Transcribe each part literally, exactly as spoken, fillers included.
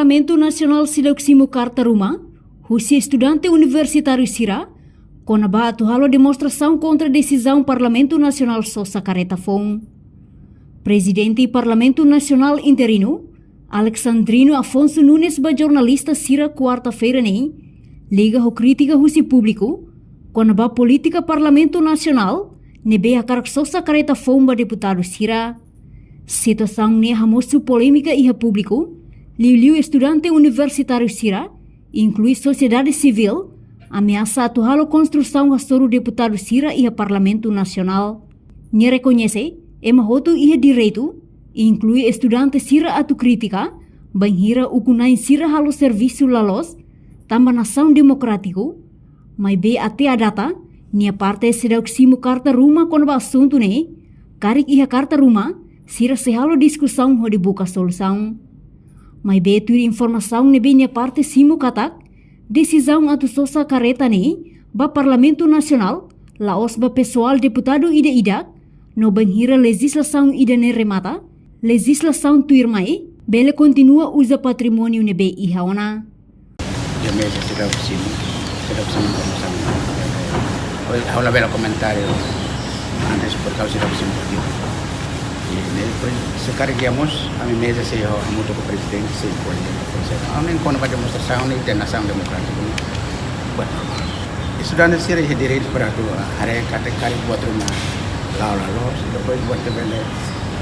Parlamentu Nasionál seidauk simu karta ruma husi estudante universitáriu sira kona-ba atu halo demonstrasaun kontra desizaun Parlamentu Nasionál sosa karreta foun. Prezidente Parlamentu Nasionál interinu, Alexandrino Afonso Nunes, ba jornalista sira kuarta-feira ne'e, liga ho krítika husi públiku kona-ba polítika Parlamentu Nasionál ne'ebé hakarak sosa karreta foun ba deputadu sira. Situasaun ne'e hamosu polémika iha públiku, liuliu estudante universitáriu sira, inklui sosiedade sivíl, ameasa atu halo konstrusaun hasoru deputadu sira iha Parlamentu Nasionál. Nia rekoñese, ema hotu iha direitu, inklui estudante sira, atu kritika bainhira ukun-na'in sira halo servisu la loos, tanba nasaun demokrátiku, maibé até à data, nia parte seidauk simu karta ruma kona-ba asuntu ne'e, karik iha karta ruma, sira sei halo diskusaun hodi buka solusaun. Maibé tuir informasaun ne'ebé nia parte simu katak, desizaun atu sosa karreta ne'e ba Parlamentu Nasionál, la'ós ba pesoál deputadu ida-idak, no bainhira lejizlasaun ida-ne'e remata, lejizlasaun tuirmai bele kontinua uza patrimóniu ne'ebé iha ona. Dia meza seidauk simu, seidauk simu informasaun. Ha'u, ha'u labele komentáriu antes, porke ha'u seidauk simu. I ne'e, pois, se karik iha mós, ami meza sei ho, hamutuk ho prezidente, sei ko'alia, pois, ami kona-ba demonstrasaun ne'e iha nasaun demokrátiku ne'e buat normál. Estudante sira iha direitu para atu haree katak karik buat ruma la'o la loos, depois buat ida bele,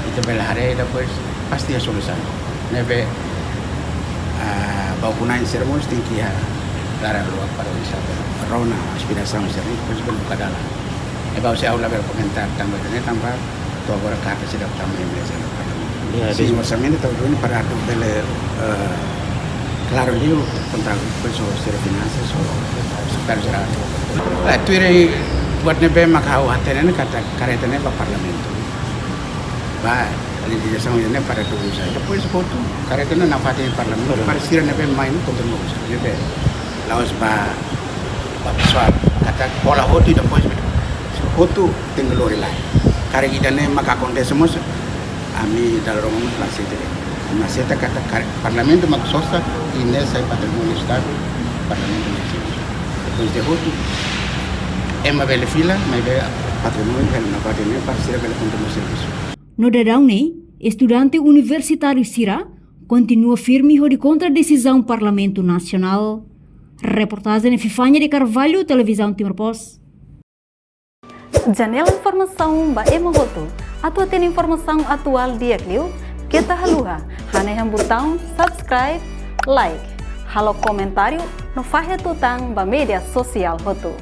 ita bele haree, depois pasti iha solusaun. Ne'ebé, ah, ba ukun-na'in sira mós tenke iha laran luak para bisa rona aspirasaun sira, depois bele buka dalan. Ne'ebé ha'u sei, ha'u labele komentáriu tanba ne'e, tanba to'o agora karta seidauk tama iha meza. Ya, sin, des- orsamentu atu duni para atu bele, eh, klaru liu kontra, pois, ho sira finansas, ho sekretáriu jerál. Eh, tuir buat ne'ebé mak ha'u hatene ne'e katak karreta ne'e ba Parlamentu. Ba lejizlasaun ne'e para atu uza. Depois hotu karreta ne'e nafatin Parlamentu, para sira ne'ebé mai ne'e kontinua uza. Ne'ebé la'ós ba, ba pesoál. Katak bola hotu i depois hotu tenke lori lai. Karik ida-ne'e maka akontese mós, ami dala ruma mós la aseita de'it. Ami aseita katak kar-, Parlamentu mak sosa i ne'e sai patrimóniu Estadu, Parlamentu mak sosa. Depois de hotu, ema bele fila, maibé patrimóniu bele nafatin ne'e para sira bele kontinua servisu. No daudaun ne'e, estudante universitáriu sira kontinua firme hodi kontra desizaun Parlamentu Nasionál. Reportajen Epifania de Carvalho, Televizaun Timor Post. Janela informasaun ba ema hotu. Atu hatene informasaun atuál di'ak liu, keta haluha hanehan butaun subscribe, like, halo komentáriu no fahe tutan ba média sosiál hotu.